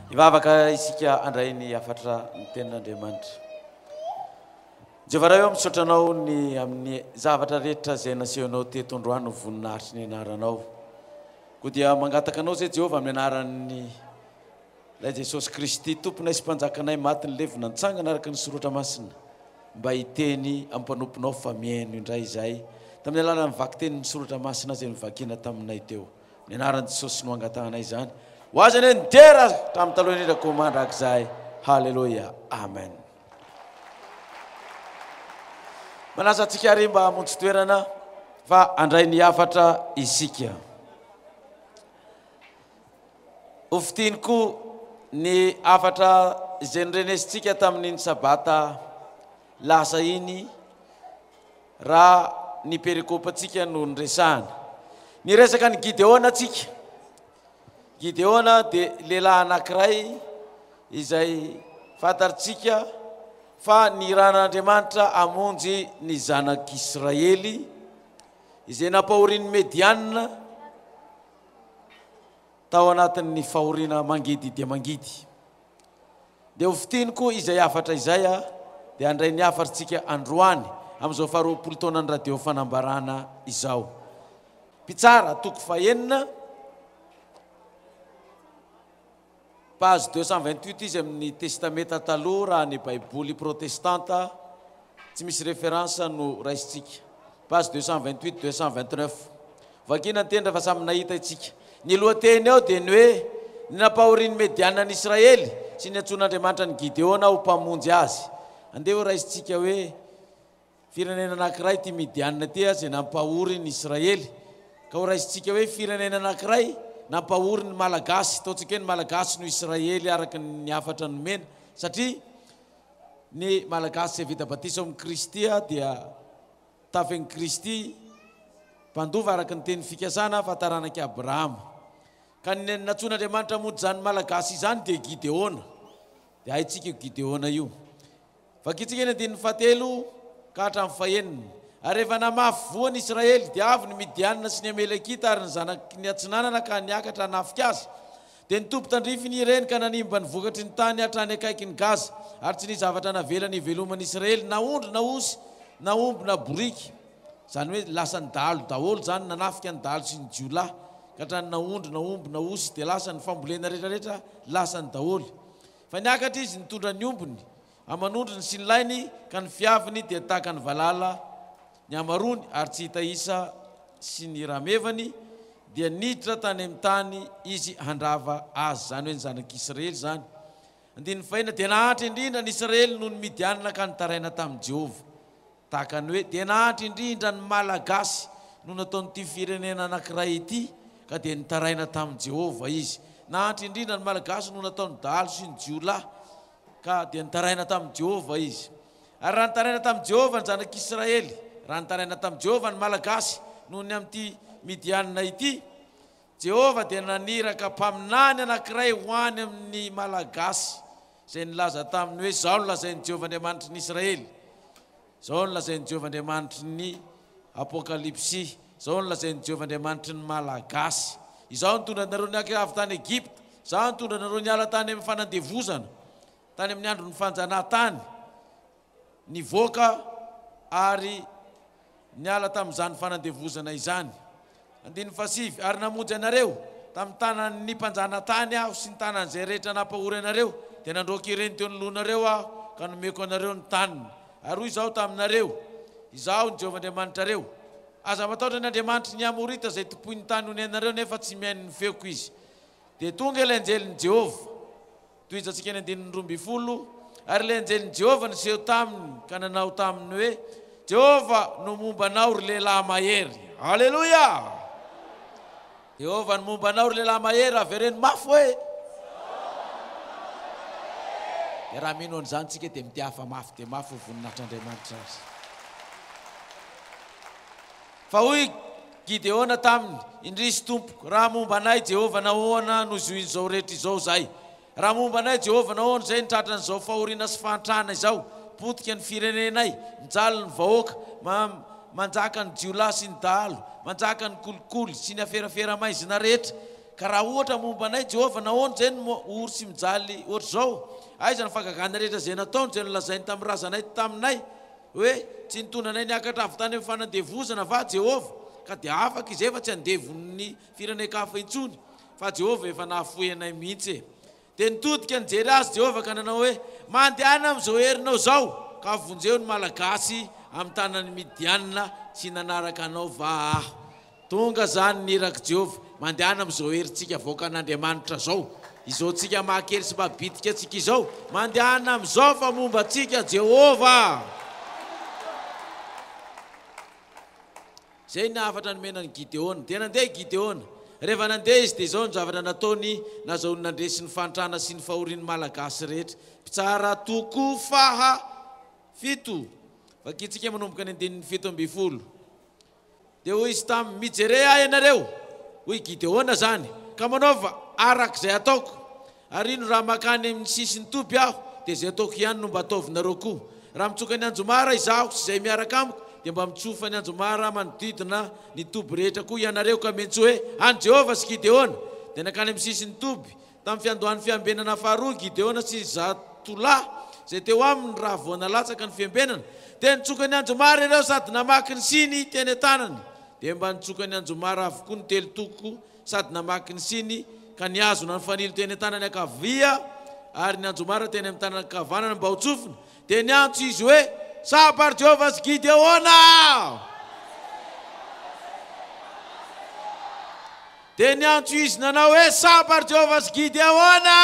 Hivavaka isika handray ny hafatra ny tenin'Andriamanitra. Jehovah Ray ô, misaotra Anao ny amin'ny zavatra rehetra izay nasehonao teto androany ho voninahitry ny anaranao. Koa dia mangataka Anao izay Jehovah amin'ny anaran'ny Ilay Jesosy Kristy Tomponay sy Mpanjakanay maty nilevina nitsangana araka ny Soratra Masina mba hiteny amin'ny mpanomponao fa mihaino indray izahay tamin'ny alalan'ny vakitenin'ny Soratra Masina izay novakiana taminay teo. Ny anaran'i Jesosy no angatahanay izany. Ho azy anie ny dera hatramin'ny taloha indrindra koa mandrakizay. Haleloia. Amen. Manasa antsika ary mba hamonjy toerana fa handray ny hafatra isika. Ho fitiny koa ny hafatra izay norenesintsika tamin'iny sabata lasa iny raha ny perikopantsika no niresahana. Niresaka an'i Gideona tsika. Gideona dia lehilahy anankiray izay fantatsika fa niran'Andriamanitra hamonjy ny zanak'Israely izay nampahorian'ny Medianina tao anatin'ny fahoriana mangidy dia mangidy. Dia ho fintiniko izay hafatra izay a, dia handray ny hafatr'tsika androany amin'izao faharoapolo taonan'ny Radio Fanambarana izao. Mpitsara, toko fahenina, page 228 izy amin'ny Testamenta Taloha raha ny Baiboly protestanta tsy misy référence no raisintsika. Page 228, 229. Vakina ny teny rehefa samy nahita isika. Ny lohateny ao dia ny hoe, Ny nampahorian'ny Mediana an'i Israely sy ny niantsoan'Andriamanitra an'i Gideona ho mpamonjy azy. Andeha ho raisintsika hoe firenena anankiray ity Midianina ity izay nampahory ny Israely. Ka ho raisintsika hoe firenena anankiray nampahory ny Malagasy. Ataontsika hoe ny Malagasy no Israely araka ny hafatra nomena. Satria ny Malagasy izay vita batisa ao amin'i Kristy dia Tafin'i Kristy, mpandova araka ny teny fikasana fa taranak'i Abrahama. Ka ny nantsoin'Andriamanitra hamonjy izany Malagasy izany dia Gideona. Dia haintsika io Gideona io. Vakintsika ny andininy fahatelo ka hatramin'ny fahenina. Ary rehefa namafy voa ny Israely, dia avy ny Midianina sy ny Amelekita ary ny zanaky ny atsinanana ka niakatra hanafika azy. Dia nitoby tandrifiny ireny ka nanimba ny vokatry ny tany hatrany akaikin'i Gaza, ary tsy nisy zavatra navelany hiveloman'ny Israely, na ondry na osy, na omby na boriky. Izany hoe lasan'ny dahalo daholo izany, nanafika ny dahalo sy ny jiolahy, ka hatrany na ondry na omby na osy dia lasa ny fambolena rehetrarehetra lasany daholo. Fa niakatra izy nitondra ny ombiny aman'ondriny sy ny lainy, ka ny fiaviny dia tahaka ny valala ny hamaroany, ary tsy hita isa sy ny ramevany, dia niditra tany amin'ny tany izy handrava azy, izany hoe ny zanak'Israely izany. Andininy fahina, dia nahantra indrindra ny Israely noho ny Midianina ka nitaraina tamin'i Jehovah. Tahaka ny hoe dia nahantra indrindra ny Malagasy no nataon'ity firenena anankiray ity ka dia nitaraina tamin'i Jehovah izy. Nahantra indrindra ny Malagasy no nataon'ny dahalo sy ny jiolahy ka dia nitaraina tamin'i Jehovah izy. Ary raha nitaraina tamin'i Jehovah ny zanak'Israely, raha nitaraina tamin'i Jehovah ny Malagasy noho ny amin'ity Midianina ity, Jehovah dia naniraka mpaminany anankiray ho any amin'ny Malagasy, izay nilaza taminy hoe, Izao no lazain'i Jehovah Andriamanitry ny Israely, izao no lazain'i Jehovah Andriamanitry ny Apokalypsy, izao no lazain'i Jehovah Andriamanitry ny Malagasy, Izaho nitondra anareo niakatra avy tany Egypta, Izaho nitondra anareo niala tany amin'ny fanandevozana, tany amin'ny andron'ny fanjanahantany, nivoaka ary niala tamin'izany fanandevozana izany. Andininy fahasivy, Ary namonjy anareo tamin'ny tanan'ny mpanjanatany Aho sy ny tanan'izay rehetra nampahory anareo, dia nandroaka ireny teo anoloanareo Aho ka nomeko anareo ny taniny. Ary hoy Izaho taminareo, Izaho no Jehovah Andriamanitrareo. Aza matahotra ny andriamanitry ny Amorita izay tompoin'ny tany onenanareo, nefa tsy mihaino ny feoko izy. Dia tonga ilay anjelin'i Jehovah. Tohizantsika ny andininy 12, Ary ilay anjelin'i Jehovah niseho taminy ka nanao taminy hoe, Jehovah no momba anao, ry lehilahy mahery. Aleloia! Jehovah no momba anao, ry lehilahy mahery. Avereno mafy hoe. Dia raha mino an'izany tsika dia mitiafa mafy dia mafy ho voninahitr'Andriamanitra azy. Fa hoy Gideona taminy, Indrisy, tompoko, raha momba anay Jehovah, nahoana no zohin'izao rehetra izao izahay? Raha momba anay Jehovah, nahoana izahay no tratran'izao fahoriana sy fahantrana izao? Potika ny firenenay, mijaly ny vahoaka, manjaka ny jiolahy sy ny dahalo, manjaka ny kolikoly sy ny aferafera maizina rehetra. Ka raha ohatra momba anay Jehovah, nahoana izay no ory sy mijaly hoatr'izao? Aiza ny fahagagana rehetra izay nataony, izay nolazainy tamin'ny razanay taminay, hoe, 'Tsy nitondra anay niakatra avy tany amin'ny fanandevozana va Jehovah? Ka dia afaka izahay fa tsy andevon'ny firenen-kafa intsony, fa Jehovah efa nahafoy anay mihitsy e! Dia nitodika nijery azy Jehovah ka nanao hoe, Mandehana amin'izao herinao izao, ka vonjeo ny Malagasy amin'ny tanan'ny Midianina, tsy nanaraka anao va aho? Tonga izany ny irak'i Jehovah, mandehana amin'izao herintsika avoakan'Andriamanitra izao, izao tsika mahakely sy mahabitika antsika izao, mandehana amin'izao fa momba antsika Jehovah. Izay ny hafatra nomena an'i Gideona. Dia nandeha i Gideona. Rehefa nandeha izy dia izao ny zavatra nataony nazahoany nandresy ny fahantrana sy ny fahorian'ny Malagasy rehetra. Mpitsara toko faha fito. Vakintsika manomboka ny andininy 17. Dia hoy izy taminy, Mijere ahy ianareo, hoy i Gideona izany, ka manaova araka izay ataoko. Ary indro raha mankany amin'ny sisin'ny toby aho, dia izay ataoko ihany no mba ataovinareo koa. Raha mitsoka ny anjomara izaho sy izay miaraka amiko, dia mba mitsofa ny anjomara manodidina ny toby rehetra koa ianareo, ka miantsoa hoe, An'i Jehovah sy Gideona! Dia nankany amin'ny sisin'ny toby, tamin'ny fiandohan'ny fiambenana faharoa, i Gideona sy zatolahy izay teo aminy, raha vao nalatsaka ny fiambenana. Dia nitsoka ny anjomara ireo sady namaky ny siny teny an-tanany. Dia mba nitsoka ny anjomara avokoa ny telo toko sady namaky ny siny ka nihazona ny fanilo teny an-tanany ankavia ary ny anjomara teny amin'ny tanany ankavanana mba ho tsofina, dia niantso izy hoe, Sabar Jehovah sy Gideona! Dia niantso izy nanao hoe, Sabar Jehovah sy Gideona!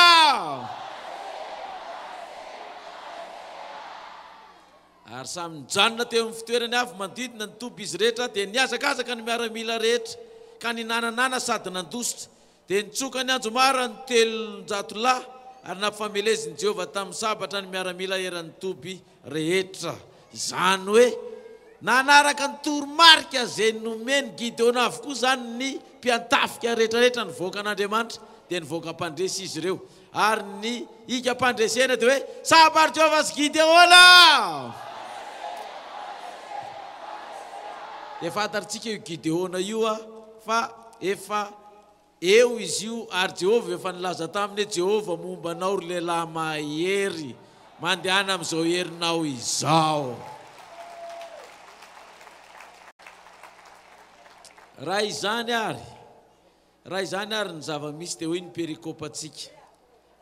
Ary samy nijanona teo amin'ny fitoerany avy manodidina ny toby izy rehetra, dia nihazakazaka ny miaramila rehetra, ka ninananana sady nandositra. Dia nitsoka ny anjomara ny 300 lahy, ary nampifamelezin'i Jehovah tamin'ny sabatra ny miaramila eran'ny toby rehetra. Izany hoe, nanaraka ny toromarika izay nomen'i Gideona avokoa izany ny mpiantafika rehetrarehetra nivoaka an'Andriamanitra, dia nivoaka mpandresy izy ireo. Ary ny hikam-pandresena dia hoe, Sabar Jehovah sy Gideona! Dia fantatritsika io Gideona io fa efa eo izy io, ary Jehovah efa nilaza taminy hoe, Jehovah momba anao, ry lehilahy mahery, mandehana amin'izao herinao izao. Raha izany àry, Raha izany àry ny zava-misy, dia hoy ny perikopantsika,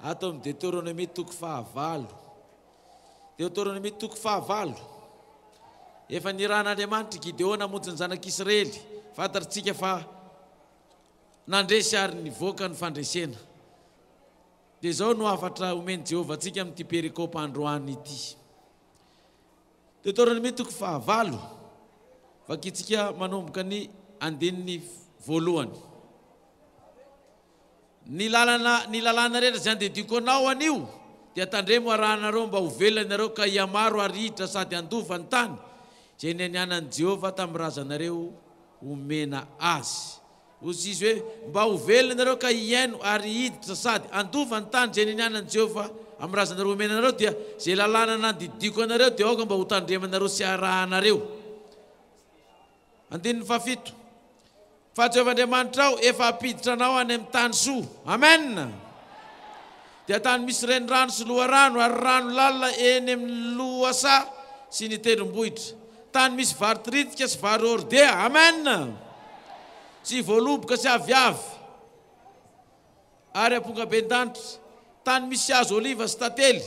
ato amin'ny Deteronomia toko fahavalo. Deoteronomia toko fahavalo. Efa nirahan'Andriamanitra i Gideona hamonjy ny zanak'Israely. Fantatritsika fa nandresy ary nivoaka ny fandresena. Dia izao no hafatra omen'i Jehovah antsika amin'ity perikopa androany ity. Deoteronomia toko fahavalo, vakintsika manomboka ny andininy voalohany. Ny lalana, ny lalàna rehetra izay andidiako anao anio, dia tandremo arahanareo mba ho velona ianareo ka hihamaro ary hiditra sady handova ny tany izay nianianan'i Jehovah tamin'ny razanareo homena azy. Hoy izy hoe, Mba ho velona ianareo ka hihaino ary hiditra sady handova ny tany izay ninianan'i Jehovah amin'ny razanareo homena anareo, dia izay lalàna nandidiako anareo dia aoka mba hotandremanareo sy harahanareo. Andininy fahafito. Fa Jehovah Andriamanitrao efa hampiditra anao any amin'ny tany soa. Amen! Dia tany misy renirano sy loharano ary rano lalina eny amin'ny lohasaha sy ny tendrombohitra. Tany misy vary tiritika sy vary hordea. Amen! Sy voaloboka sy aviavy ary ampongaben-danitra. Tany misy hazo oliva sy tantely.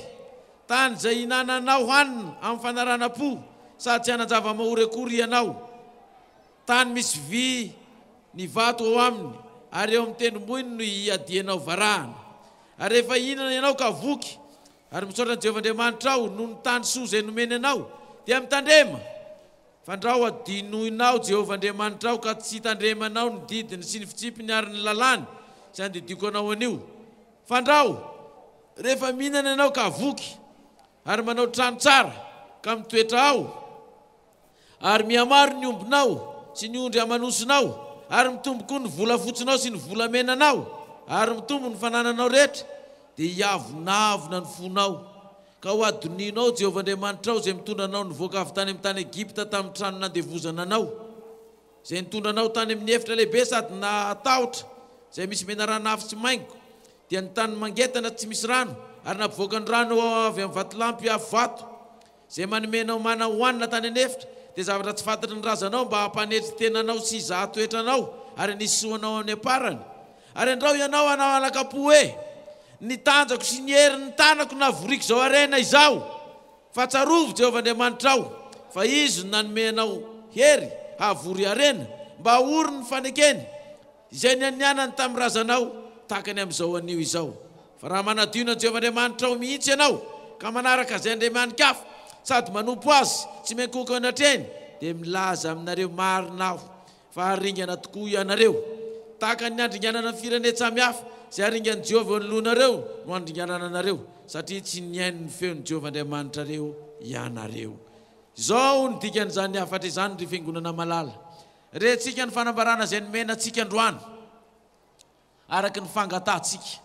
Tany izay ihinananao hanina amin'ny fanaranam-po sady tsy hanan-java-mahory akory ianao. Tany misy vy ny vato ao aminy, ary eo amin'ny tendrombohiny no hiadianao varahana. Ary rehefa hihinana ianao ka voky, ary misaotra an'i Jehovah Andriamanitrao noho ny tany soa izay nomeny anao, dia mitandrema, fandrao hadinoinao Jehovah Andriamanitrao ka tsy tandremanao ny didiny sy ny fitsipiny ary ny lalàny izay andidiako anao anio. Fandrao, rehefa mihinana ianao ka voky, ary manao trano tsara ka mitoetra ao, Ary mihamaro ny ombinao sy ny ondry aman'osinao, ary mitombo koa ny volafotsinao sy ny volamenanao, ary mitombo ny fanananao rehetra, dia hiavonavona ny fonao, ka ho adinoinao Jehovah Andriamanitrao izay mitondra anao nivoaka avy tany amin'ny tany Egypta tamin'ny trano nandevozana anao, izay nitondra anao tany amin'ny efitra lehibe sady nahatahotra. izay misy menarana afo sy maingoka, dia ny tany mangetana tsy misy rano, ary nampivoaka ny rano avy amin'ny vatolampy afo vato, izay manome anao mana hohanina tany an'efitra, dia zavatra tsy fantatry ny razanao mba hampanetry tena anao sy hizaha toetra anao ary hanisy soa anao any am-parany. Ary andrao ianao hanao anakam-po hoe, Ny tanjako sy ny herin'ny tanako navoriko izao harena izao. Fa tsarovy Jehovah Andriamanitrao, fa Izy no nanome anao hery hahavory harena, mba hahory ny fanekeny, izay nianianany tamin'ny razanao, tahaka ny amin'izao anio izao. Fa raha manadino an'i Jehovah Andriamanitrao mihitsy ianao, ka manaraka izay andriamani-kafa, sady manompo azy tsy miankohoka eo anatrehany, dia milaza aminareo marina Aho, fa haringana tokoa ianareo. Tahaka ny handringanana ny firenen-tsamy hafa, izay haringan'i Jehovah eo anoloanareo no handringanana anareo, satria tsy nihaino ny feon'i Jehovah Andriamanitrareo ianareo. Izao no dikan'izany hafatra izany, ry fiangonana malala. Rentsika ny fanambarana izay nomena antsika androany, araka ny fangatahantsika.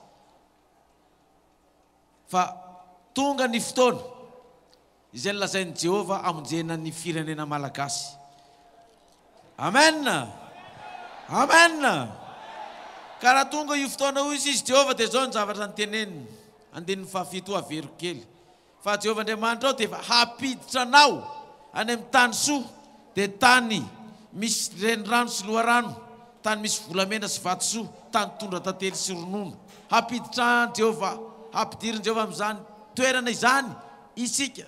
Fa tonga ny fotoana izay nolazain'i Jehovah hamonjena ny firenena malagasy. Amen! Amen! Ka raha tonga io fotoana io izy, izy Jehovah dia izao ny zavatra noteneniny, andininy fahafito averiko kely. Fa Jehovah Andriamanitrao dia efa hampiditra anao any amin'ny tany soa, dia tany misy renirano sy loharano, tany misy volamena sy vatosoa, tany tondra-tantely sy ronono. Hampiditra an'i Jehovah, hampidirin'i Jehovah amin'izany toerana izany isika,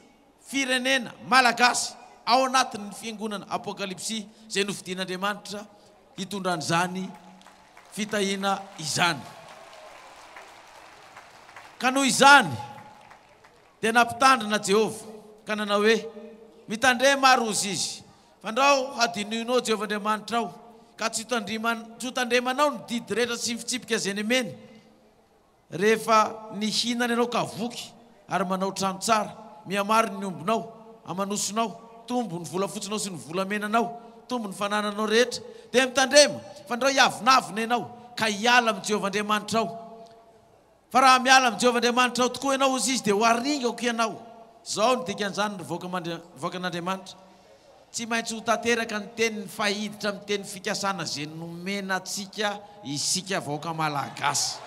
firenena malagasy, ao anatin'ny fiangonana Apokalypsy izay nofidin'Andriamanitra hitondra an'izany fitahiana izany. Ka noho izany dia nampitandrina Jehovah, ka nanao hoe, Mitandrema ary, hozy izy, fandrao hadinoinao Jehovah Andriamanitrao, ka tsy hotandremanao ny didy rehetra sy ny fitsipika izay nomeny. Rehefa nihinana ianao ka voky ary manao trano tsara, mihamaro ny ombinao, aman'osinao, tombo ny volafotsinao sy ny volamenanao, tombo ny fanananao rehetra, dia mitandrema, fandrao hiavonavona ianao, ka hiala amin'i Jehovah Andriamanitrao. Fa raha miala amin'i Jehovah Andriamanitrao tokoa ianao, hozy izy, dia ho aringako ianao. Izao no dikan'izany, ry vahoakan'Andriamanitra, Tsy maintsy ho tanteraka ny teniny fa hiditra amin'ny teny fikasana izay nomena antsika isika vahoaka Malagasy.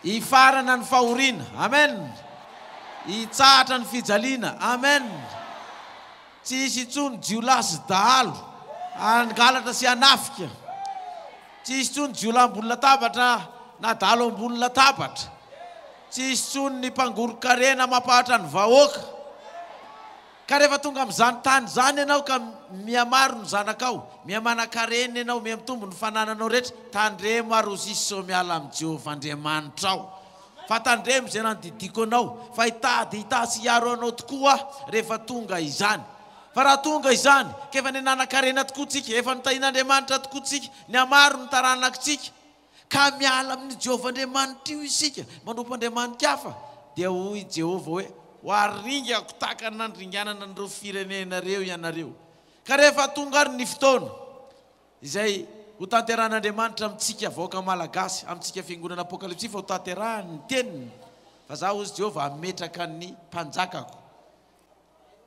Hifarana ny fahoriana. Amen. Hitsahatra ny fijaliana. Amen. Tsy hisy intsony jiolahy sy dahalo hangalatra sy hanafika. Tsy hisy intsony jiolahy ambony latabatra na dahalo ambony latabatra. Tsy hisy intsony ny mpangoron-karena mampahatra ny vahoaka. Ka rehefa tonga amin'izany tany izany ianao ka mihamaro ny zanakao, mihamanan-karena ianao, mihamitombo ny fanananao rehetra, tandremo ary hozy sao miala amin'i Jehovah Andriamanitrao. Fa tandremo izay nandidiako anao, fa hitady hitahy sy hiaro anao tokoa Aho rehefa tonga izany. Fa raha tonga izany, ka efa niananan-karena tokoa tsika, efa notahian'Andriamanitra tokoa tsika, nihamaro ny taranakitsika, Ka miala amin'i Jehovah Andriamanitra io isika, manompo andriamani-kafa, dia hoy i Jehovah hoe, Ho aringako tahaka ny nandringanana an'ireo firenena ireo ianareo. Ka rehefa tonga àry ny fotoana izay hotanterahan'Andriamanitra amintsika vahoaka malagasy, amintsika fiangonana Apokalypsy, fa hotanterahany ny teniny, fa izaho, hoy Jehovah, hametraka ny mpanjakako.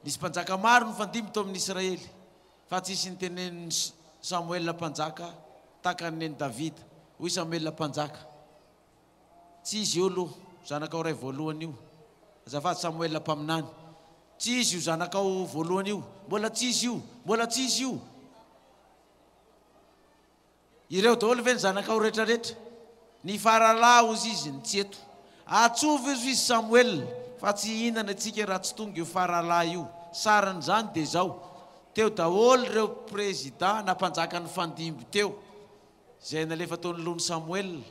Nisy mpanjaka maro nifandimby tao amin'ny Israely. Fa tsy hisy nitenenin'i Samoela mpanjaka tahaka ny nen'i Davida. Hoy Samoela mpanjaka, Tsy izy io aloha, zanakao iray voalohany io. Azafady Samoela mpaminany. Tsy izy io zanakao voalohany io. Mbola tsy izy io. Mbola tsy izy io. Ireo daholo ve ny zanakao retraretra? Ny faralahy ozy izy ny tsy eto. Atsovy ozy izy Samoela fa tsy hihinana itsika raha tsy tonga io faralahy io. Sarin'izany dia izao, teo daholo ireo prezida na mpanjaka nifandimby teo izay nalefa teo anoloan'i Samoela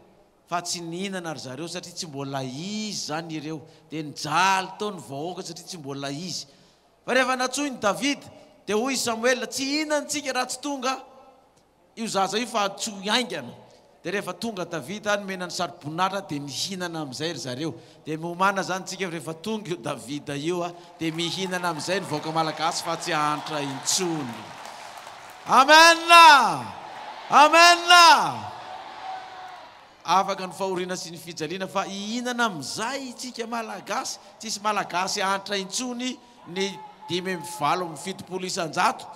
fa tsy nihinana ry zareo satria tsy mbola izy izany ireo. Dia nijaly teo ny vahoaka satria tsy mbola izy. Fa rehefa nantsoin'i Davida dia hoy i Samoela, tsy hihinana isika raha tsy tonga Io zaza io fa antsoy haingana. Dia rehefa tonga Davida, nomena ny satroboninahitra, dia mihinana amin'izay ry zareo. Dia miomàna izany tsika fa rehefa tonga io Davida io dia mihinana amin'izay ny vahoaka malagasy fa tsy hahantra intsony. Amen! Amen! Afaka ny fahoriana sy ny fijaliana fa hihinana amin'izay isika malagasy. Tsisy malagasy hahantra intsony ny 78%.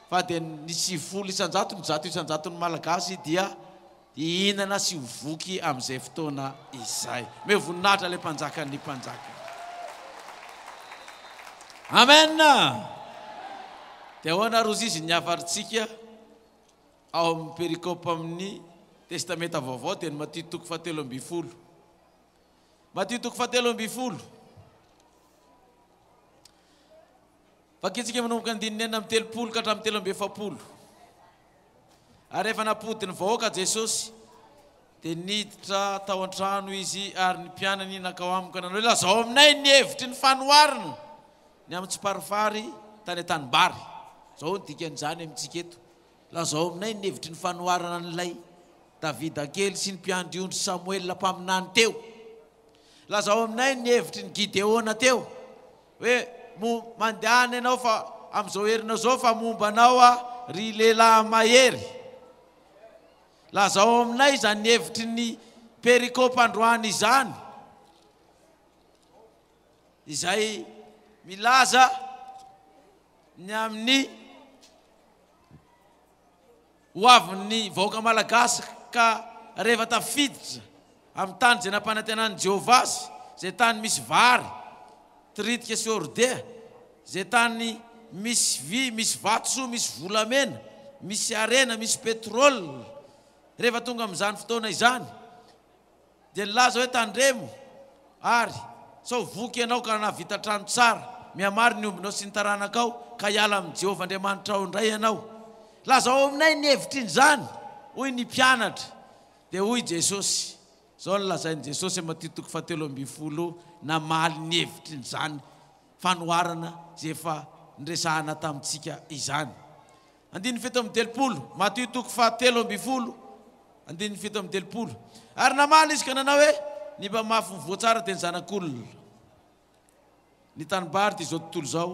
Fa dia ny 90 isan-jato, ny 100 isan-jaton'ny Malagasy dia hihinana sy ho voky amin'izay fotoana izay. Omeo voninahitra ilay Mpanjakan'ny mpanjaka. Amen! Dia ahoana ary hozy izy ny hafatritsika ao amin'ny perikopa amin'ny Testamenta Vaovao dia ny Matio toko fahatelo ambin'ny folo. Matio toko fahatelo ambin'ny folo. Vakintsika manomboka andininy 36 ka hatramin'ny 43. Ary rehefa nampody ny vahoaka Jesosy, dia niditra tao an-trano izy ary ny mpianany nankao aminy ka nanao hoe, Lazao aminay ny hevitry ny fanoharana ny amin'ny tsiparifary tany an-tanimbary. Izao no dikan'izany amintsika eto. Lazao aminay ny hevitry ny fanoharana an'ilay Davida kely sy ny mpiandry ondry Samoela mpaminany teo. Lazao aminay ny hevitry ny Gideona teo. Hoe, Mo, mandehana ianao fa amin'izao herinao izao fa momba anao aho, ry lehilahy mahery. Lazao aminay izany hevitry ny perikopa androany izany, izay milaza ny amin'ny Ho avin'ny vahoaka malagasy ka rehefa tafiditra amin'ny tany izay nampanantenan'i Jehovah azy, izay tany misy vary, tiritika sy hordea, izay tany misy vy, misy vatosoa, misy volamena, misy harena, misy pétrole, rehefa tonga amin'izany fotoana izany, Dia nilaza hoe, Tandremo àry, sao voky ianao ka nahavita trano tsara, mihamaro ny ombinao sy ny taranakao, ka hiala amin'i Jehovah Andriamanitrao indray ianao. Lazao aminay ny hevitr'izany, hoy ny mpianatra. Dia hoy Jesosy, Izao no lazain'i Jesosy, Matio toko fahatelo ambin'ny folo, namaly ny hevitr'izany fanoharana izay efa niresahana tamintsika izany. Andininy 37, Matio toko fahatelo ambin'ny folo, andininy 37. Ary namaly izy ka nanao hoe, Ny mpamafy ny voa tsara dia ny Zanak'olona. Ny tanimbary dia izao tontolo izao,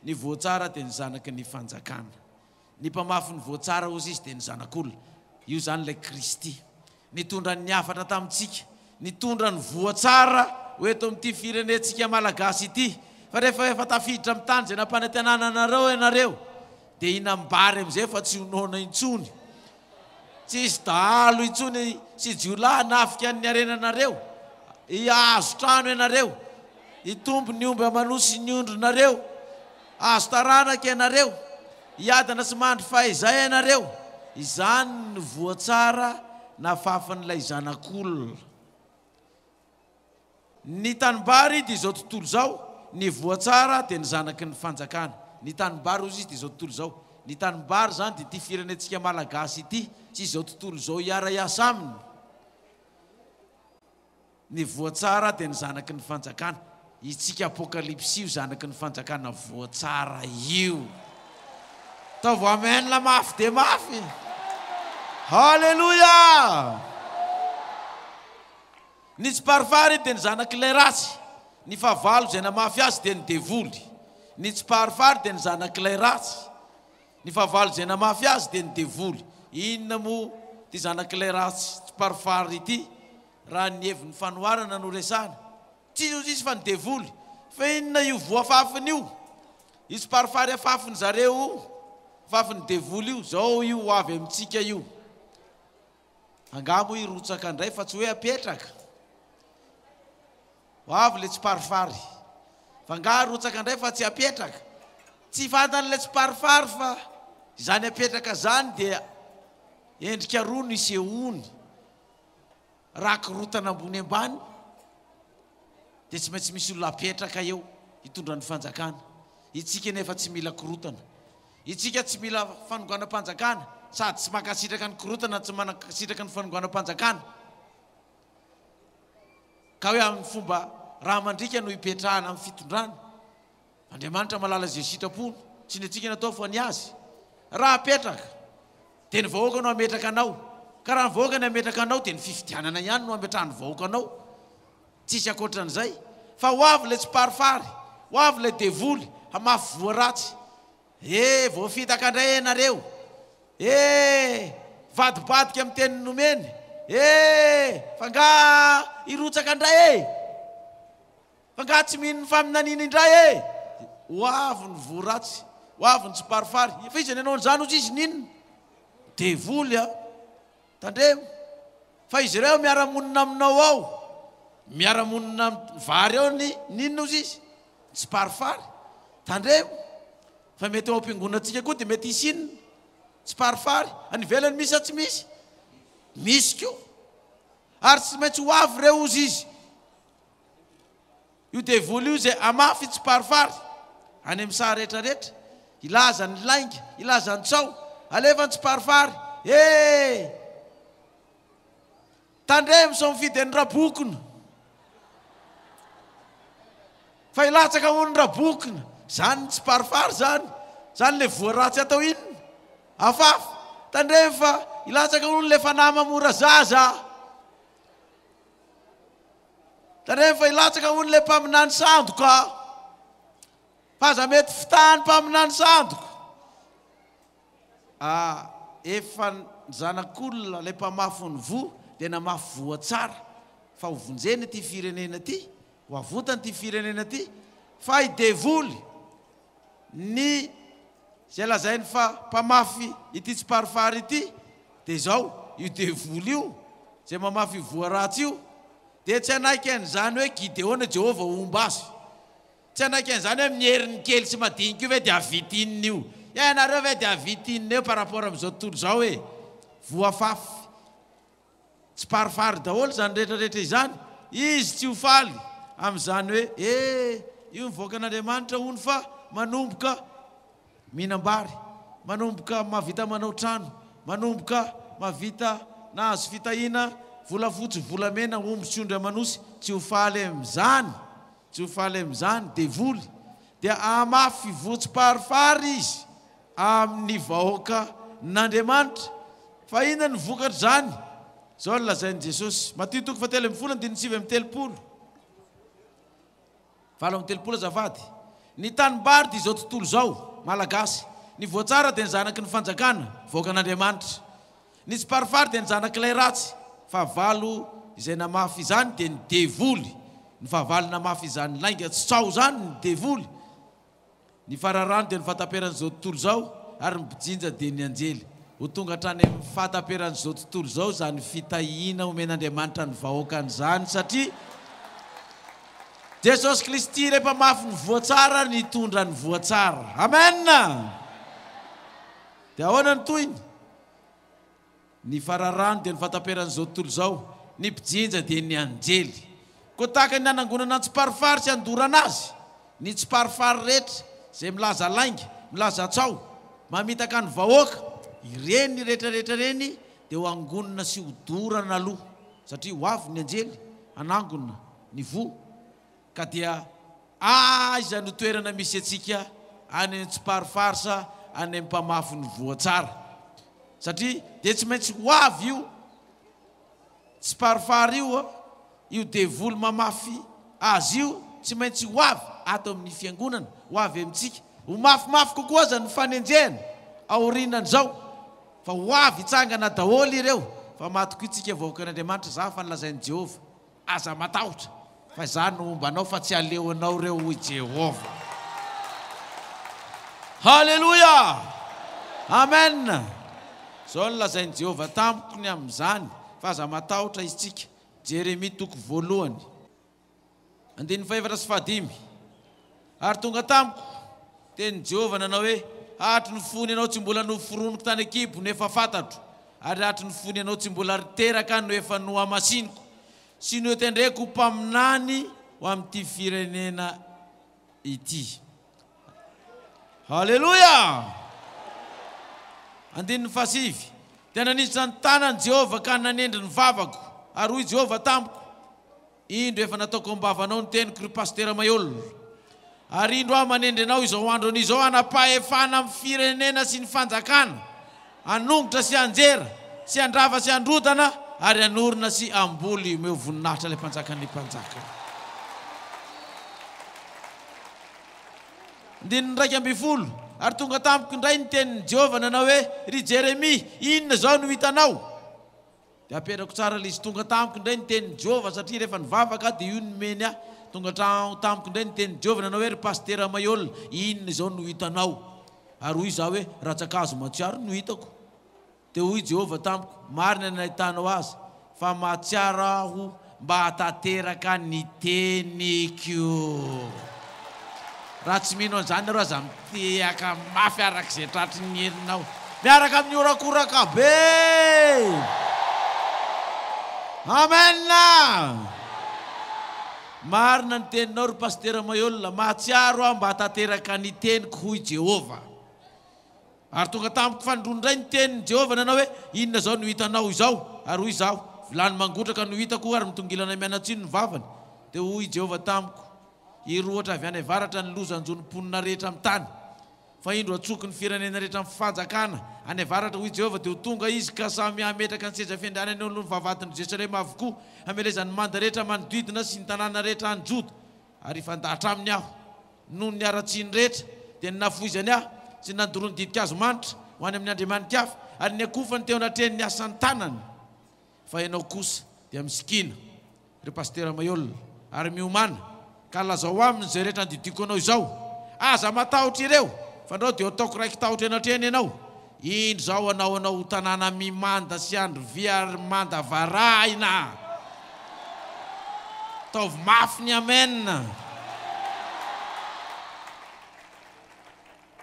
ny voa tsara dia ny zanaky ny fanjakana. Ny mpamafy ny voa tsara, hozy izy, dia ny Zanak'olona. Io izany ilay Kristy. Nitondra ny hafatra tamintsika, nitondra ny voa tsara ho eto amin'ity firenentsika Malagasy ity. Fa rehefa efa tafiditra amin'ny tany izay nampanantenana anareo ianareo, dia hinam-bary amin'izay fa tsy ho noana intsony. Tsy hisy dahalo intsony sy jiolahy hanafika ny harenanareo. Hihazo trano ianareo. Hitombo ny omby aman'osy sy ny ondrinareo. Hahazo taranaka ianareo. Hiadana sy mandry fahizay ianareo. Izany no voa tsara nafafin'ilay Zanak'olona. Ny tanimbary dia izao tontolo izao, ny voa tsara dia ny zanaky ny fanjakana. Ny tanimbary hozy izy dia izao tontolo izao. Ny tanimbary izany dia ity firenentsika malagasy ity sy izao tontolo izao hiara-hiasa aminy. Ny voa tsara dia ny zanaky ny fanjakana. Itsika Apokalypsy io zanaky ny fanjakana voa tsara io. Ataovy amen mafy dia mafy. Haleloia! Ny tsiparifary dia ny zanak'ilay ratsy, ny fahavalo izay namafy azy dia ny devoly. Ny tsiparifary dia ny zanak'ilay ratsy, ny fahavalo izay namafy azy dia ny devoly. Inona moa ity zanak'ilay ratsy tsiparifary ity raha ny heviny fanoharana no resahana? Tsy iza izy fa ny devoly. Fa inona io voa afafiny io? Io tsiparifary afafiny zareo io, afafin'ny devoly io, zao io ho avy amintsika io. Angaha moa hirotsaka indray fa tsy hoe apetraka? Ho avy ilay tsiparifary. Fa angaha hirotsaka indray fa tsy apetraka? Tsy fantan'ilay tsiparifary fa izany apetraka izany dia endrika roa no isehoany. Raha korontana ambony ambany dia tsy maintsy misy olona apetraka eo hitondra ny fanjakana. Itsika nefa tsy mila korontana. Itsika tsy mila fanonganam-panjakana sady tsy mankasitraka ny korontana tsy mankasitraka ny fanonganam-panjakana. Ka hoe amin'ny fomba raha mandriaka no hipetrahana amin'ny fitondrana. Andriamanitra mahalala izay sitrapony, tsy ny antsika no atao fa ny Azy. Raha apetraka, dia ny vahoaka no hametraka anao. Ka raha ny vahoaka no hametraka anao, dia ny fifidianana ihany no hametrahan'ny vahoaka anao. Tsisy ankoatran'izay. Fa ho avy ilay tsiparifary, ho avy ilay devoly, hamafy voa ratsy. Eh, voafitaka indray ianareo. Eh, vadibadika amin'ny teny nomeny. Eh, fa angaha hirotsaka indray e! Fa angaha tsy mino ny faminaniana indray e! Ho avy ny voa ratsy. Ho avy ny tsiparifary. Fa iza ny hanao an'izany hozy izy? N'inona? Devoly a! Tandremo fa izy ireo miara-monina aminao ao. Miara-monina amin'ny vary ao ny n'inona hozy izy? Tsiparifary. Tandremo fa mety ao am-piangonantsika koa dia mety hisy inona? Tsiparifary. Any ivelany misy sa tsy misy? Misy koa. Ary tsy maintsy ho avy ireo hozy izy. Io devoly io izay hamafy tsiparifary any amin'ny saha rehetra rehetra, hilaza ny lainga, hilaza ny tsaho, alefa ny tsiparifary, eh! Tandremo sao mifidy an'i Rabokona. Fa hilatsaka hono Rabokona. Zany ny tsiparifary zany. Zany le voa ratsy atao inona? Afafy. Tandremo fa hilatsaka hono le fanahy mamora zaza. Tandremo fa hilatsaka hono ilay mpaminany sandoka. Fa aza mety fitahan'ny mpaminany sandoka. Ah, efa ny zanak'olona ilay mpamafy ny voa dia namafy voa tsara fa ho vonjena ity firenena ity, ho avotana ity firenena ity, fa i devoly Ny izay lazainy fa mpamafy ity tsiparifary ity dia izao, io devoly io izay mamafy io voa ratsy io dia tsy hanaiky an'izany hoe Gideona Jehovah homba azy. Tsy hanaiky an'izany hoe amin'ny heriny kely sy madinika io ve dia hahavita inona io. Ianareo ve dia hahavita inona eo par rapport amin'izao tontolo izao e. Voafafy. Tsiparifary daholo izany rehetra rehetra izany, izy tsy ho faly amin'izany hoe eh io ny vahoakan'Andriamanitra hono fa manomboka mihinam-bary, manomboka mahavita manao trano, manomboka mahavita nahazo fitahiana volafotsy, volamena, omby sy ondry aman'osy, tsy ho faly amin'izany, tsy ho faly amin'izany, devoly dia hahamafy voa tsiparifary izy. amin'ny vahoaka n'Andriamanitra. Fa inona no vokatr'izany? Izao no lazain'i Jesosy, Matio toko fahatelo ambin'ny folo andininy 39, 38 azafady, Ny tanimbary dia izao tontolo izao, Malagasy, ny voatsara dia ny zanaky ny fanjakana, vahoakan'Andriamanitra. Ny tsiparifary dia ny zanak'ilay ratsy, fahavalo izay namafy izany dia ny devoly, ny fahavalo namafy izany lainga tsy tsaho izany ny devoly. Ny fararano dia ny fahataperan'izao tontolo izao, ary ny mpijinja dia ny anjely. Ho tonga hatrany amin'ny fahataperan'izao tontolo izao izany fitahiana omen'Andriamanitra ny vahoakany izany, satria Jesosy Kristy ilay mpamafy ny voa tsara nitondra ny voa tsara. Amen! Dia ahoana ny tohiny? Ny fararano dia ny fahataperan'izao tontolo izao, ny mpijinja dia ny anjely. Koa tahaka ny nanangonana ny tsiparifary sy handorana azy, ny tsiparifary rehetra izay milaza lainga, milaza tsaho, mamitaka ny vahoaka, ireny rehetra rehetra ireny dia ho angonina sy hodorana aloha, satria ho avy ny anjely hanangona ny voa, ka dia Aiza no toerana misy antsika any amin'ny tsiparifary sa any amin'ny mpamafy ny voa tsara? Satria dia tsy maintsy ho avy io tsiparifary io, io devoly mamafy azy io tsy maintsy ho avy ato amin'ny fiangonana, ho avy amintsika. Ho mafimafy kokoa aza ny fanenjehana aorianan'izao, fa ho avy hitsangana daholo ireo, fa matokia tsika vahoakan'Andriamanitra, za fa nolazain'i Jehovah. Aza matahotra, fa izaho no homba anao, fa tsy haleonao ireo, hoy Jehovah. Haleloia! Amen! Izao no lazain'i Jehovah tamiko ny amin'izany, fa aza matahotra isika. Jeremia toko voalohany, andininy fahefatra sy fahadimy. Ary tonga tamiko, tenin'i Jehovah nanao hoe, Hatry ny fony ianao tsy mbola noforoniko tany an-kibo no efa fantatro, ary hatry ny fony ianao tsy mbola teraka no efa nohamasiniko sy notendreko ho mpaminany ho amin'ity firenena ity. Haleloia! Andininy fahasivy, Dia naninjitra ny tanany Jehovah ka nanendry ny vavako, ary hoy Jehovah tamiko, Indro efa nataoko am-bavanao ny teniko, ry Pasitera Mayol. Ary indro aho manendry anao izao andro anio izao hanam-pahefana amin'ny firenena sy ny fanjakana, hanongotra sy hanjera, sy handrava sy handrodana, ary hanorina sy hamboly. Omeo voninahitra ilay Mpanjakan'ny mpanjaka. Andininy 11, Ary tonga tamiko indray ny tenin'i Jehovah nanao hoe, Ry Jeremia, inona izao no hitanao? Dia aperako tsara ilay izy. Tonga tamiko indray ny tenin'i Jehovah, satria rehefa nivavaka aho dia io no nomeny ahy. Tonga hatrany tamiko indray ny tenin'i Jehovah, nanao hoe, Ry Pasitera Mayol, inona izao no hitanao? Ary hoy izaho hoe, Rantsankazo mahatsiaro no hitako. Dia hoy Jehovah tamiko, Marina ny nahitanao azy, fa mahatsiaro aho mba hahatanteraka ny teniko. Raha tsy mino an'izany nareo aza mitehaka mafy araka izay tratry ny herinao, miaraka amin'ny horakoraka be! Amen! Marina ny teninao ry Pasitera Maheul, mahatsiaro aho mba hahatanteraka ny teniko hoy Jehovah. Ary tonga tamiko fanindroany indray ny tenin'i Jehovah nanao hoe, Inona izao no hitanao izao? Ary hoy izaho, Vilany mangotraka no hitako ary mitongilana mianatsimo ny vavany. Dia hoy i Jehovah tamiko, Hirohotra avy any avaratra ny loza hanjo ny mponina rehetra amin'ny tany. Fa indro hatsoky ny firenena rehetra amin'ny fanjakana any avaratra, hoy Jehovah, dia ho tonga izy ka samy hametraka ny seza fiandrianany eo anoloan'ny vavahadin'i Jerosalema avokoa, hamelezany ny manda rehetra manodidina sy ny tanàna rehetra any Joda. Ary hifandahatra aminy aho noho ny haratsiany rehetra, dia ny nahafoizany ahy sy ny nandoroany ditin-kazo manitra ho any amin'ny andriamani-kafa, ary ny niakofany teo anatrehan'ny asan'ny tanany. Fa ianao kosa dia misikina, ry Pasitera Maheul, ary miomàna, ka lazao aminy izay rehetra andidiako anao izao. Aza matahotra ireo, fandrao dia ho ataoko raiki-tahotra eo anatrehany ianao. Indro izaho hanao anao ho tanàna mimanda sy andry vy ary manda varahina. Ataovy mafy ny amen.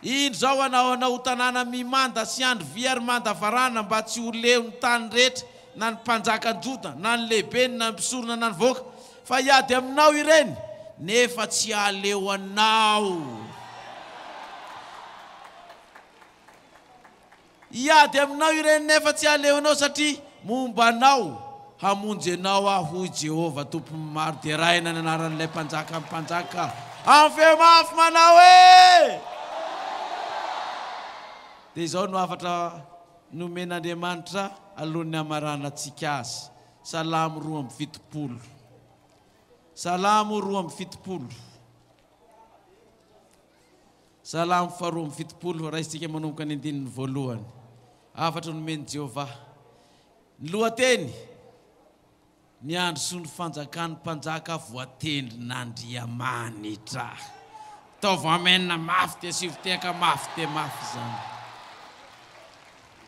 Indro izaho hanao anao ho tanàna mimanda sy andry vy ary manda varahina mba tsy ho leo ny tany rehetra, na ny mpanjakan'i Joda, na ny lehibeny, na ny mpisorona, na ny vahoaka, fa hiady aminao ireny, nefa tsy hahaleo anao. Hiady aminao ireny nefa tsy haleonao satria momba anao hamonjy anao aho, hoy Jehovah Tompon'ny maro. Deraina ny anaran'ilay Mpanjakan'ny mpanjaka amin'ny feo mafy manao hoe. Dia izao no hafatra nomen'Andriamanitra alohan'ny hamaranantsika azy, Salamo 72. Salamo 72. Salamo faharoa amby 70, raisintsika manomboka ny andininy voalohany. Hafatra nomen'i Jehovah. Ny lohateny, Ny andro sy ny fanjakan'ny mpanjaka voatendrin'Andriamanitra. Ataovy amen mafy dia asio fitehaka mafy dia mafy izany.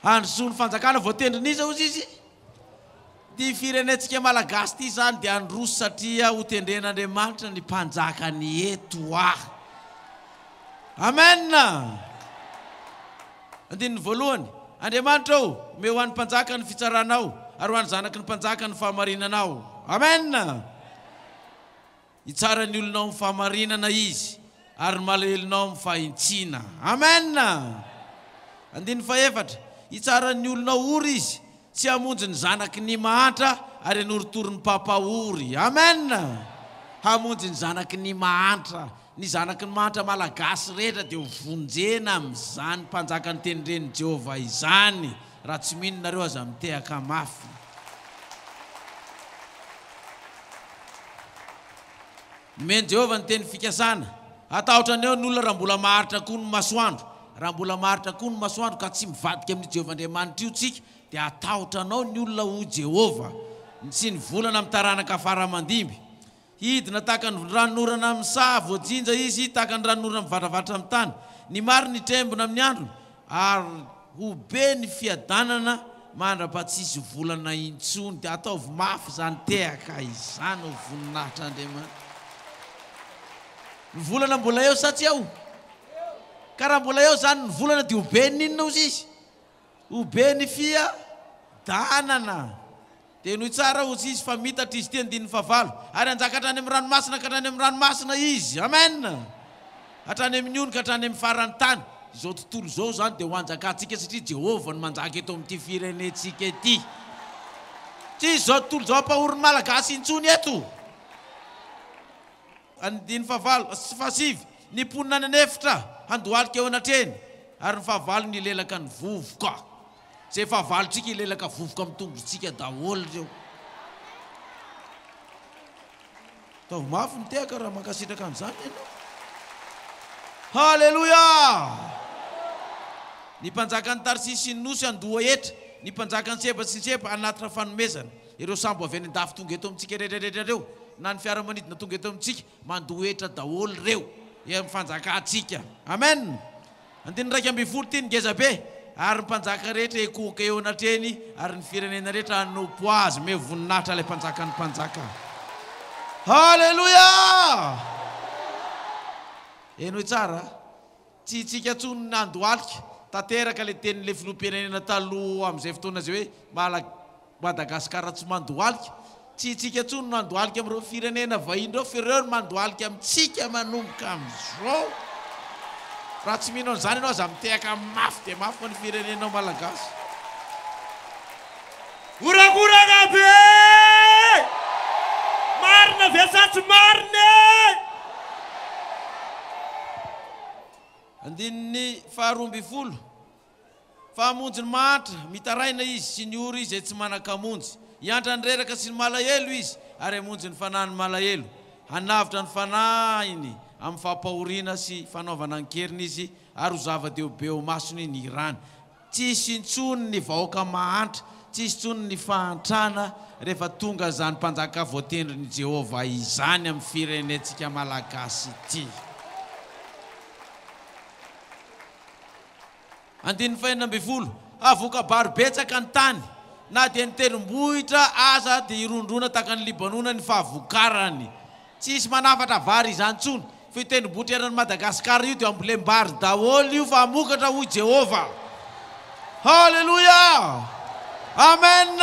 Andro sy ny fanjakana voatendrin'iza hozy izy? Ity firenentsika Malagasy ity izany dia handroso satria ho tendren'Andriamanitra ny mpanjakany eto ah. Amen! Andininy voalohany, Andriamanitra ô, omeo ho an'ny mpanjaka ny fitsaranao, ary ho an'ny zanaky ny mpanjaka ny fahamarinanao. Amen! Hitsara ny olonao amin'ny fahamarinana Izy, ary ny malahelonao amin'ny fahintsiana. Amen! Andininy fahefatra, Hitsara ny olonao ory Izy, tsy hamonjy ny zanaky ny mahantra ary hanorotoro ny mpampahory. Amen! Hamonjy ny zanaky ny mahantra. Ny zanaky ny mahantra malagasy rehetra dia ho vonjena amin'izany mpanjaka nitenindrenin'i Jehovah izany. Raha tsy mino nareo aza mitehaka mafy. Nomen'i Jehovah ny teny fikasana. Hatahotra an'eo ny olona raha mbola maharitra koa ny masoandro. Raha mbola maharitra koa ny masoandro ka tsy mivadika amin'io Jehovah Andriamanitra io tsika, dia hatahotra anao ny olona hoy Jehovah. Ny tsy ny volana amin'ny taranaka fara aman-dimby. Hidina tahaka ny ranonorana amin'ny saha voajinja izy, tahaka ny ranonorana mivatravatra amin'ny tany. Ny marina hitrembona amin'ny androny, ary ho be ny fiadanana mandra-pahatsisy volana intsony. Dia ataovy mafy izany tehaka izany ho voninahitr'Andriamanitra. Ny volana mbola eo sa tsy eo? Ka raha mbola eo izany ny volana dia ho be ny inona hozy izy? Ho be ny fiadanana. Dia henoy tsara hozy izy fa mitatra izy ity andininy fahavalo. Ary hanjaka hatrany amin'ny ranomasina ka hatrany amin'ny ranomasina izy. Amen! Hatrany amin'ny ony ka hatrany amin'ny faran'ny tany. Izao tontolo izao izany dia ho hanjakantsika satria Jehovah no manjaka eto amin'ity firenentsika ity. Tsy izao tontolo izao hampahory ny Malagasy intsony eto. Andininy fahavalo sy fahasivy, Ny mponina any an'efitra handohalika eo anatrehiny, ary ny fahavalony hilelaka ny vovoka. Izay fahavalontsika hilelaka vovoka amin'ny tongotsika daholo ireo. Ataovy mafy ny tehaka raha mankasitraka an'izany ianao. Haleloia! Ny mpanjakan'i Tarsisy sy ny nosy handoa hetra, ny mpanjakan'i Seba sy ny Seba hanatitra fanomezana. Ireo sambo avy any an-dafy tonga eto amintsika rehetra rehetra ireo, na ny fiaramanidina tonga eto amintsika, mandoa hetra daholo ireo eo amin'ny fanjakantsika. Amen! Andininy 11, Ity ny ngezabe, ary ny mpanjaka rehetra hikohoka eo anatrehiny, ary ny firenena rehetra hanompo azy. Omeo voninahitra ilay Mpanjakan'ny mpanjaka. Haleloia! Henoy tsara, tsy itsika intsony ny handohalika. Tanteraka ilay tenin'ilay filoham-pirenena taloha amin'izay fotoana izay hoe, Mala. Madagascar tsy mandohalika, tsy itsika intsony no handohalika amin'ireo firenena vahiny ireo fa ireo no mandohalika amintsika manomboka amin'izao. Raha tsy mino an'izany ianao aza mitehaka mafy dia mafy fa ny firenenao malagasy. Horakoraka be! Marina ve sa tsy marina e? Andininy faharoa ambin'ny folo. Fa hamonjy ny mahantra, mitaraina Izy, sy ny ory izay tsy manan-kamonjy. Hiantra ny reraka sy ny malahelo Izy, ary hamonjy ny fanahin'ny malahelo. Hanavotra ny fanahiny amin'ny fampahoriana sy fanaovana an-keriny Izy, ary ho zava-dehibe eo imasony ny rany. Tsy hisy intsony ny vahoaka mahantra, tsy hisy intsony ny fahantrana, rehefa tonga izany Mpanjaka voatendrin'i Jehovah izany amin'ny firenentsika malagasy ity. Andininy fahenina ambin'ny folo, Havoka-bary betsaka ny tany, na dia ny tendrombohitra aza dia hirondrona tahaka an'i Libanona ny fahavokarany. Tsy hisy manafatra vary izany intsony, fa io tendrombohitra eran'i Madagasikara io dia ambolem-bary daholo io fa hamokatra hoy Jehovah. Haleloia! Amen!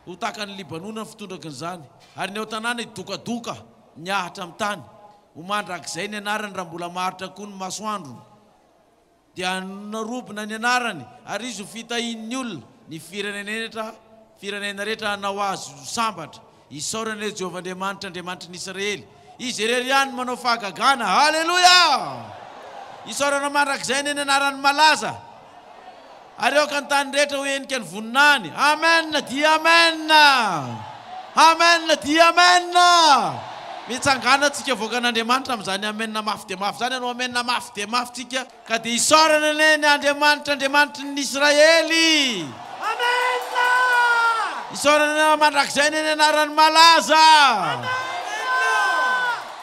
Ho tahaka an'i Libanona ny fitondrakin'izany, ary ny ao an-tanàna hidokadoka ny ahitra amin'ny tany. Ho mandrakizay ny anarany raha mbola maharitra koa ny masoandrony. Dia hanarobona ny anarany, ary izy ho fitahian'ny olona, ny firenena firenena rehetra hanao azy ho sambatra. Isaorana anie Jehovah Andriamanitra, Andriamanitry ny Israely. Izy irery ihany no manao fahagagana. Haleloia! Isaorana mandrakizay anie ny anarany malaza. Ary aoka ny tany rehetra ho henika ny voninahiny. Amen dia amen. Amen dia amen. Mitsangàna tsika vahoakan'Andriamanitra amin'izany amen mafy dia mafy izany. Hanao amen mafy dia mafy tsika. Ka dia isaorana anie ny Andriamanitra, Andriamanitry ny Israely. Amen. Isaorana mandrakizay anie ny anarany malaza. Amen.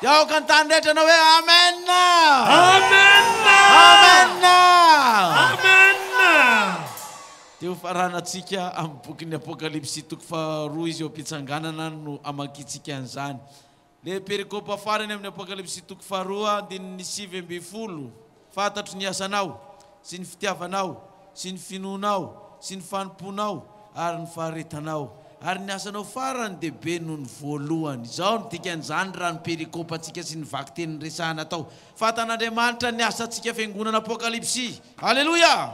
Dia aoka ny tany rehetra hanao hoe amen. Amen. Amen. Amen. Dia ho faranantsika amin'ny bokin'ny Apokalypsy toko faharoa izy eo am-pitsanganana no hamakiantsika an'izany. Le perikopa farany amin'ny Apokalypsy toko faharoa andininy 19, Fantatro ny asanao, sy ny fitiavanao, sy ny finoanao, sy ny fanompoanao, ary ny faharetanao, ary ny asanao farany dia be noho ny voalohany. Izao no dikan'izany raha ny perikopantsika sy ny vakiteny niresahana tao. Fantan'Andriamanitra ny asantsika Fiangonana Apokalypsy. Aleloia!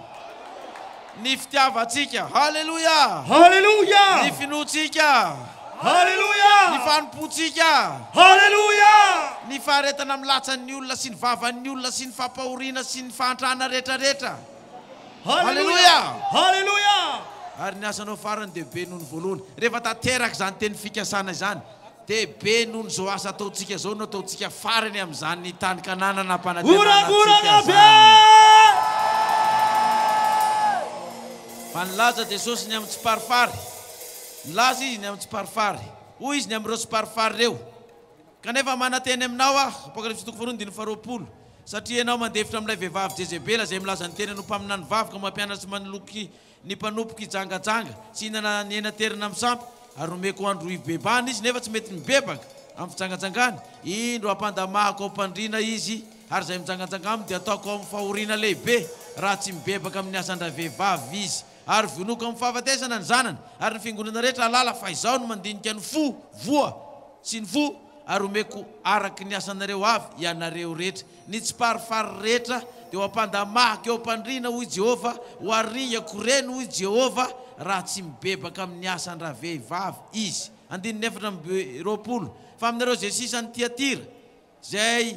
Ny fitiavantsika. Haleloia! Haleloia! Ny finoantsika. Haleloia! Ny fanompoantsika. Haleloia! Ny faharetana amin'ny latsan'ny olona sy ny vavan'ny olona sy ny fampahoriana sy ny fahantrana rehetrarehetra. Haleloia! Haleloia! Ary ny asanao farany dia be noho ny voalohany. Rehefa tanteraka izany teny fikasana izany, dia be noho ny izao asa ataontsika izao no ataontsika farany amin'izany tany Kanana nampanantenana antsika Horakoraka be! izany. Fa nilaza Jesosy ny amin'ny tsiparifary. Nilaza Izy ny amin'ny tsiparifary. Hoy Izy ny amin'ireo tsiparifary ireo, Kanefa manantena aminao Aho, Apokalypsy toko faharoa andininy faharoapolo, satria ianao mandefitra amin'ilay vehivavy Jezebela izay milaza ny tenany ho mpaminany vavy ka mampianatra sy manoloky Ny mpanompoko hijangajanga, tsy hihinana ny hena terina amin'ny sampy, ary nomeko andro hibebahana izy, nefa tsy mety mibebaka amin'ny fijangajangany. Indro, hampandamahako ao am-pandriana izy, ary izay mijangajanga aminy dia hataoko ao amin'ny fahoriana lehibe, raha tsy mibebaka amin'ny asan-dravehivavy izy. Ary vonoiko amin'ny fahafatesana ny zanany, ary ny fiangonana rehetra hahalala fa izaho no mandinika ny fo voa sy ny fo, ary homeko araka ny asanareo avy ianareo rehetra. Ny tsiparifary rehetra dia ho ampandamahako eo am-pandriana, hoy Jehovah, ho aringako ireny, hoy Jehovah, raha tsy mibebaka amin'ny asan-dravehivavy izy. Andininy 24. Fa aminareo izay sisa any Tyatira, izay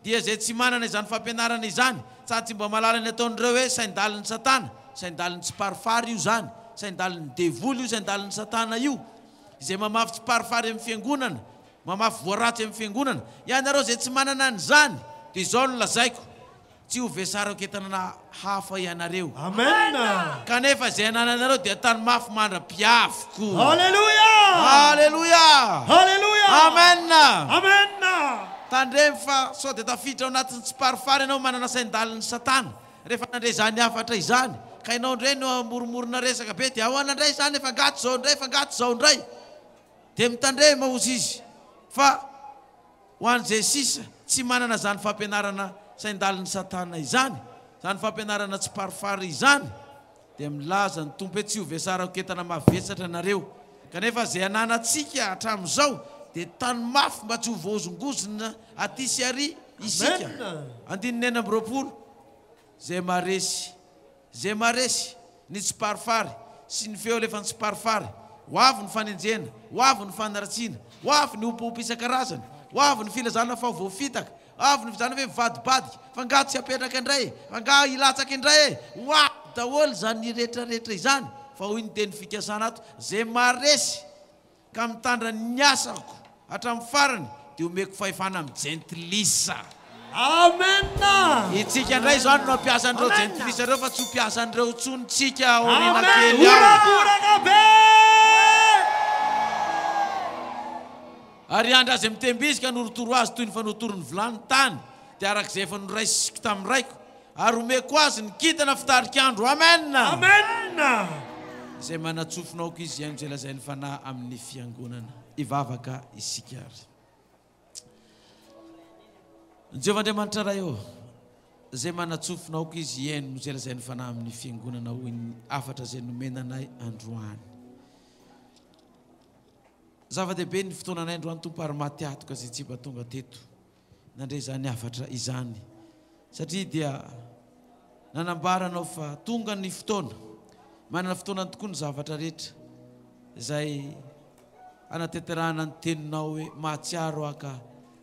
dia izay tsy manana izany fampianarana izany, sady tsy mba mahalala ny ataon'ireo hoe sain-dalin'i Satana, sain-dalin'ny tsiparifary io izany, sain-dalin'ny devoly io sain-dalin'i Satana io, izay mamafy tsiparifary amin'ny fiangonana, Mamafy voa ratsy amin'ny fiangonana. Ianareo izay tsy manana an'izany, dia izao no lazaiko, tsy ho vesarako entana hafa ianareo. Amen. Kanefa izay anananareo dia tany mafy mandra-piaviko. Haleloia! Haleloia! Haleloia! Amen! Amen! Tandremo fa sao dia tafiditra ao anatin'ny tsiparifary ianao manana sain-dalin'i Satana rehefa nandre izany hafatra izany, ka ianao indray no hamoromorona resaka be dia ahoana indray izany e, fa angaha tsy izao indray, fa angaha tsy izao indray. Dia mitandrema hozy izy fa ho an'izay sisa tsy manana izany fampianarana sain-dalin'i Satana izany, izany fampianarana tsiparifary izany, dia milaza ny Tompo hoe tsy ho vesarako entana mavesatra ianareo, kanefa izay ananantsika hatramin'izao dia tany mafy mba tsy ho voahozongozona aty sy ary isika. Andininy 26, Izay maharesy, izay maharesy ny tsiparifary sy ny feo alefan'ny tsiparifary, ho avy ny fanenjehana, ho avy ny fanaratsiana, ho avy ny hopohopo isan-karazany, ho avy ny filazana fa voafitaka, Avy ny fizana ve mivadibadika fa nga tsy apetraka indray e! Fa nga hilatsaka indray e! Ho avy daholo izany retraretra izany fa hoy ny teny fikasana ato, zay maharesy ka mitandra ny asako hatramin'ny farany dia omeko fahefana amin'ny jentilisa. Amen! Itsika indray izany no hampiasa an'ireo jentilisa ireo fa tsy ho mpiasa an'ireo intsony tsika aoriana Amen! kely ao. Horakoraka be! Ary hiandry azy mitemby izy ka hanorotoro azy toy ny fanorotoro ny vilany ny tany, dia araka izay efa noraisiko tamin'ny Raiko, ary homeko azy ny kintana fitarik'andro. Amena! Amena! Izay manan-tsofina aoka izy hihaino izay lazain'ny Fanahy amin'ny fiangonana. Hivavaka isika ary. Jehovah Andriamanitra Ray ô, izay manan-tsofina aoka izy hihaino izay lazain'ny Fanahy amin'ny fiangonana, hoy ny hafatra izay nomena anay androany. Zava-dehibe ny fotoananay androany Tompo ary maty atoka izay tsy mba tonga teto nandre izany hafatra izany satria dia nanambara anao fa tonga ny fotoana, manana fotoanany tokoa ny zavatra rehetra izay hanatanterahana ny teninao hoe mahatsiaro aho ka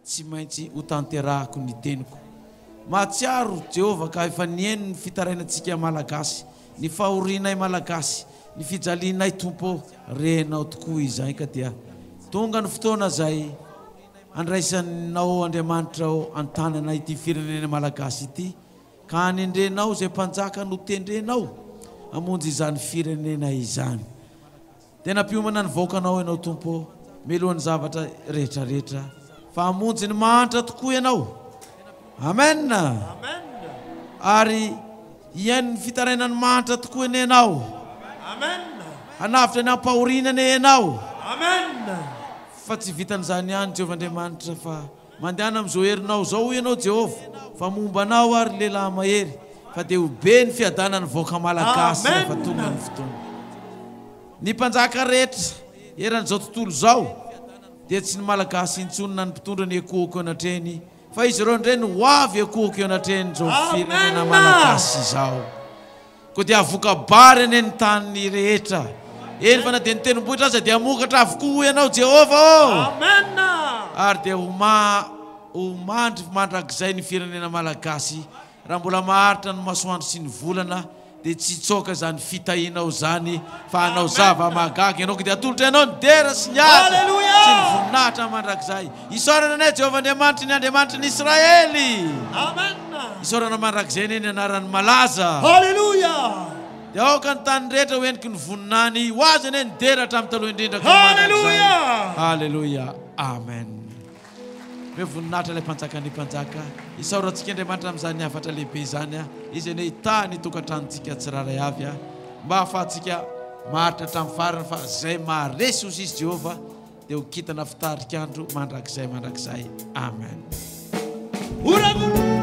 Tsy maintsy hotanterahako ny teniko. Mahatsiaro Jehovah ka efa nihaino ny fitarainantsika Malagasy, ny fahorianay Malagasy, ny fijalianay Tompo ô, renao tokoa izany ka dia tonga ny fotoana izay handraisanao Andriamanitra ô an-tanana ity firenena Malagasy ity ka hanendrenao izay mpanjaka notendrenao hamonjy izany firenena izany. Dia nampiomana ny vahoakanao Ianao, Tompo ô, mialoha ny zavatra rehetra rehetra, fa hamonjy ny mahantra tokoa Ianao. Amen! Ary hihaino ny fitarainan'ny mahantra tokoa anie Ianao. Hanavotra ny ampahoriana anie Ianao. Fa tsy vitan'izany ihany, Jehovah Andriamanitra, fa Mandehana amin'izao herinao izao, hoy ianao Jehovah, fa momba anao aho, ry lehilahy mahery, fa dia ho be ny fiadanan'ny vahoaka malagasy rehefa tonga ny fotoana. Ny mpanjaka rehetra eran'izao tontolo izao dia tsy ny malagasy intsony na ny mpitondra ny ekohoko eo anatrehiny, fa izy ireo indray no ho avy ekohoko eo anatrehan'izao firenena malagasy izao. Koa dia havoka-bary anie ny tany rehetra, eny fa na dia ny tendrombohitra aza dia hamokatra avokoa, hoy Ianao, Jehovah ô! Ary dia ho ma, ho mandry mandrakizay ny firenena malagasy, raha mbola maharitra ny masoandro sy ny volana, dia tsy hitsoaka izany fitahianao izany, fa hanao zava-mahagaga Ianao. Koa dia atolotra Ianao ny dera sy ny haja sy ny voninahitra mandrakizay. Isaorana anay Jehovah Andriamanitry ny Andriamanitry ny Israely. Isaorana mandrakizay anie ny anarany malaza. Haleloia! Dia aoka ny tany rehetra ho heniky ny voninahiny. Ho azy anie ny dera hatramin'ny taloha indrindra ka ho mandrakizay. Haleloia! Amen. Omeo voninahitra ilay Mpanjakan'ny mpanjaka. Isaorantsika Andriamanitra amin'izany hafatra lehibe izany. Izy anie hitahy ny tokantranontsika tsirairay avy mba hahafahantsika maharitra hatramin'ny farany fa izay maharesy hoy izy Jehovah dia ho kintana fitarik'andro mandrakizay mandrakizay. Amen. Ora.